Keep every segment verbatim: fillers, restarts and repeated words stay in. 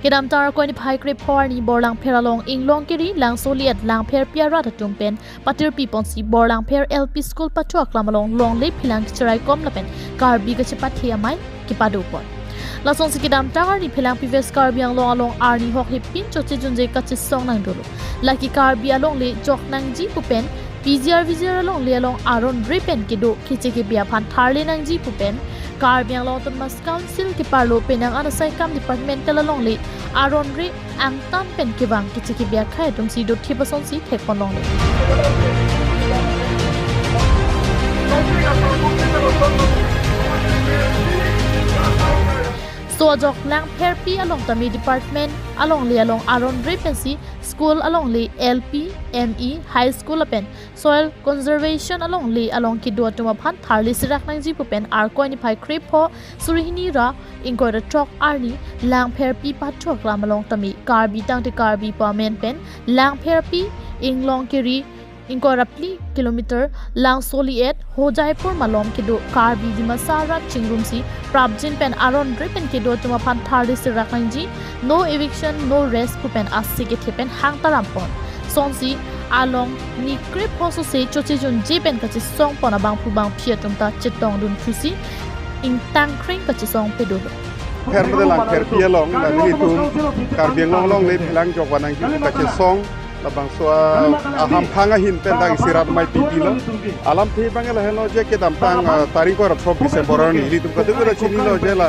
Kedamtang Arkoi niphai krepho arni Borlangpher along Inglongkiri Langsoli et Langpherpi arat atum pen patirpi ponsi Borlangpher L P School pathu aklam along longle phelang kecharaikom lapen Karbi kachepathe amei kepado pon. Lasonsi kedamtang arni phelangpi West Karbi Anglong along arni hok hepin choche junje kachesong nangdolo. Lake Karbi alongle jok nangji pu pen P G R V G R alongle along aron re pen kedo keche kebe aphan tharle nangji pu pen Karbi Anglong Autonomous Council keparlo penang an asai kam departmental alongle aron re angtan pen kevang keche kebe akhai atumsi dothip asonsi thekpon longle. So ajok Langpherpi along tame department alongle along aron re pensi school alongle L P, M E, high school lapen soil conservation alongle along kedo atum aphan tharle serak nangji pu pen Arkoi niphai krepho suri hini ra ingkoi ra throk arni Langpherpi pathu aklam along tame Karbi tangte Karbi pu amen pen Langpherpi Inglongkiri ingkoi ra phli kilometer Langsoli et Hojaipur malom kedo Karbi Dimasa arat chingrumsi prapjin pen aron re pen kedo atum aphan tharle serak nangji, no eviction, no rest pu pen ase kethe pen hang taram pon. Sonsi along ni krepho sose choche junje pen kachesong pon abangphu bangphi atum ta chetongdun thusi ingtangkreng kachesong pedolo. Pher mate Langpherpi along la nelitum Karbi Anglong alongle phelang jok vanangji kachesong labangso a, ahamphang ahin pen dak isi rat amei pipilo. Alamthe abang lahenlo je kedamtang, ah, tarik ingkoi ra throk December arni ilitum kadokave ta chinilo je la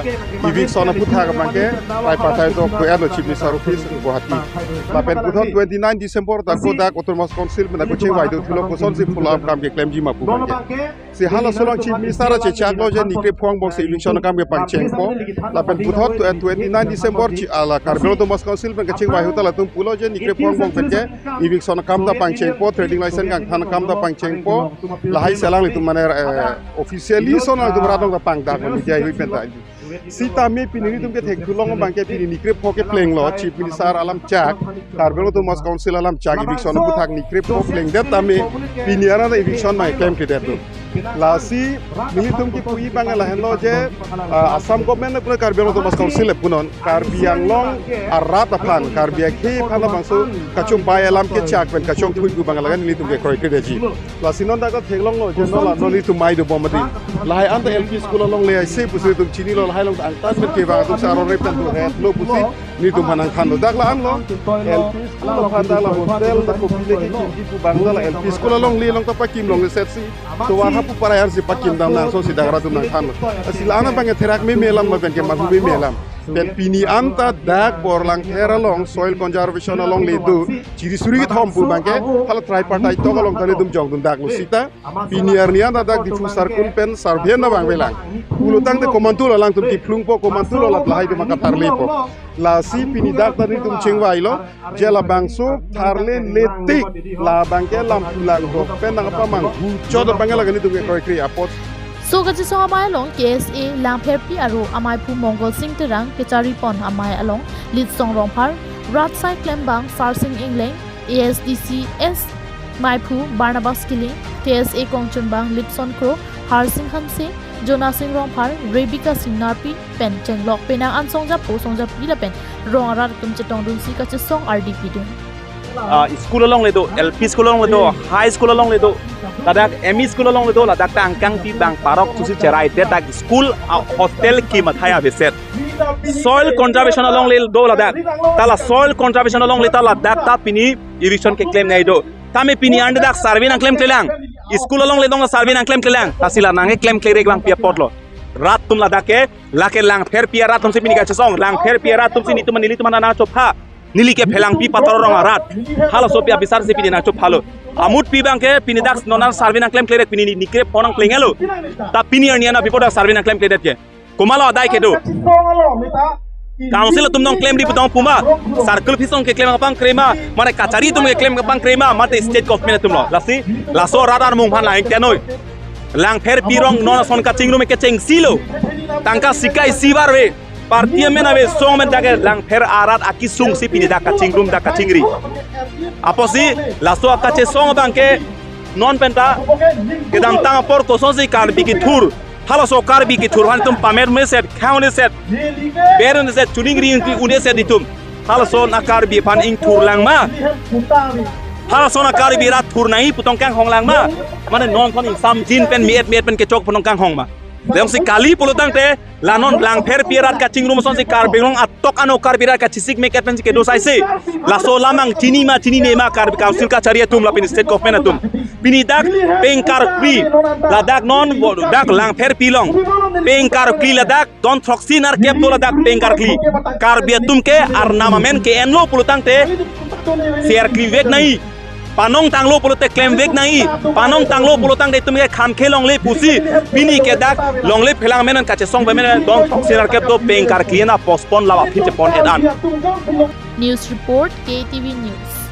eviction aphuthak abangke tripartite talk ko-anlo Chief Minister Office Guwahati. Lapen puthot twenty nine December ta ko dak Autonomous Council pen dak kachingvai do thulo, kosonsi follow up kam keklemji ma pu abangke. Si halaso along Chief Minister chechaklo je ni krepho angbong si eviction akam kepangchengpo. Lapen puthot, eh, twenty nine December chi ala Karbi Anglong Autonomous Council pen kachingvai ahut ta latum pulo je ni krepho angbong penke eviction akam ta pangchengpo, trading license kangthan akam ta pangchengpo. Lahai si alanglitum mane, eh, officially ason alanglitum rat along ta pangdak media hui pen ta. Sitame pini nelitum kethek thulong abangke pini ni krepho keplenglo, Chief Minister alam chak, Karbi Anglong Autonomous Council alam chak, eviction aphuthak ni krepho plengdet tame pini arni eviction abang klemkledet do. Lasi nelitum kipu abang lahenlo je, ah, Assam government lapen Karbi Anglong Autonomous Council le punon Karbi Anglong arat aphan, Karbi akhei aphan labangso kachumpai alam kechak pen kachongthui pu abang laga nelitum kekroikredetji. Lasi non dak theklonglo je non la non nelitum mai dobom mati. Lahai anta L P school alongle aise pusi nelitum chinilo, lahai along angtan pen kevang atum si aron re pen dohetlo pusi nelitum aphan nangthanlo. Dak la-anlo L P school aphan dak la hostel dak kopile kekimji pu abang dak la L P school alongle along ta pakim longlesetsi tovar hapu parayar si pakim dam nangso si dak rat atum nangthanlo. Lasi la-an abang therak meme alam lapen kemanhu meme alam. Pen pini anta dak Borlangpher along soil conservation alongle do chiri suri kethom pu abangke hala tripartite talk along ta nelitum jongdun daklo sita. Pini arni anta dak Diphu circle pen survey na abang velang. Pulo tangte komantulo alangtum kephlungpo, komantulo la lahai atum akatarlepo. Lasi pini dak ta nelitum chingvailo je labangso tharle letik labangke lam pulang do pen nangpamanghu chot abang laga nelitum kekroikre apot. So kachesong amei along K S A Langpherpi aro ameiphu Mongol Sing Terang, kechari pon amei along Litsong Rongphar, rat asai klembang Sarsing Engleng, A S D C S meiphu Barnabas Killing, K S A kongchunbang Lipson Kro, Harsing Hanse, Jonah Sing Rongphar, Rebecca Sing Narpi pen chenglok penang an songjapo songjapi lapen rong arat atum chetongdunsi kachesong ardi pidun. Ah, school alongle do, L P school alongle do, high school alongle do, ladak M E school alongle do, ladak ta angkangpi bang parok susi cherai det dak school, ah, hostel kimathai aveset. Soil conservation alongle do ladak. Ta la soil conservation alongle ta ladak ta pini eviction keklemnei do. Tame pini anta dak survey nangklemklelang. School alongle dong survey nangklemklelang. Lasi la nangkeklemklerek abang pi apotlo. Rat atum ladak ke, lake Langpherpi arat atumsi pini kachesong. Langpherpi arat atumsi nelitum nelitum nangchopha. Neli ke phelangpi patoro rong arat. Halaso pi abisar si pini nangchophalo. Amutpi abangke pini dak non an survey nangklemklerek, pini ni krepho nangplenglo. Ta pini arni an abipo dak survey nangklemkledet ke. Komatlo adai kedo. Council atum nangklem di putong puma. Circle office along keklem kapangkre ma. Mane kachari atum keklem kapangkre ma. Mate state government atumlo. Lasi, laso rat armung aphan lain kenoi. Langpherpi rong non ason kachingrum kechengsilo. Tangka sikai sibar ave. Party amen ave, song amen dak ke Langpher arat akesung si pini dak kachingrum dak kachingri. Apotsi laso akachesong abangke non penta kedamtang apor kosonsi Karbi kethur. Halaso Karbi kethur aphan itum pamer meset, khang uneset, ber uneset, chuningri un'eset itum. Halason a-Karbi aphan ingthur lang ma? Halason a-Karbi rat thur nangji pu tong kanghong lang ma? Mane non thon ingsamjin pen mi-et mi-et pen kechok pu tong kanghong ma? Jongsi kali pulo tangte, la non Langpherpi arat kachingrum asonsi Karbi Anglong atok ano Karbi rat kachisik mek-et pensi kedo saise. Laso alam ang chini ma chinine ma Karbi Council kachari atum lapen state government atum. Pini dak peng karkli, ladak non bo-, dak Langpherpi along peng karkli, ladak don throksi nerkep do ladak peng karkli. Karbi atum ke arnam amen ke-enlo pulo tangte, share kli vek nangji. Panong tanglo pulote klem vek nangji. Panong tanglo pulo tangte itum ke kham khe longle pusi, pini ke dak longle phelang amen an kachesong pen amen don throksi nerkep do peng karkli na postpone laba aphi chepon-et an. News report, K T V News.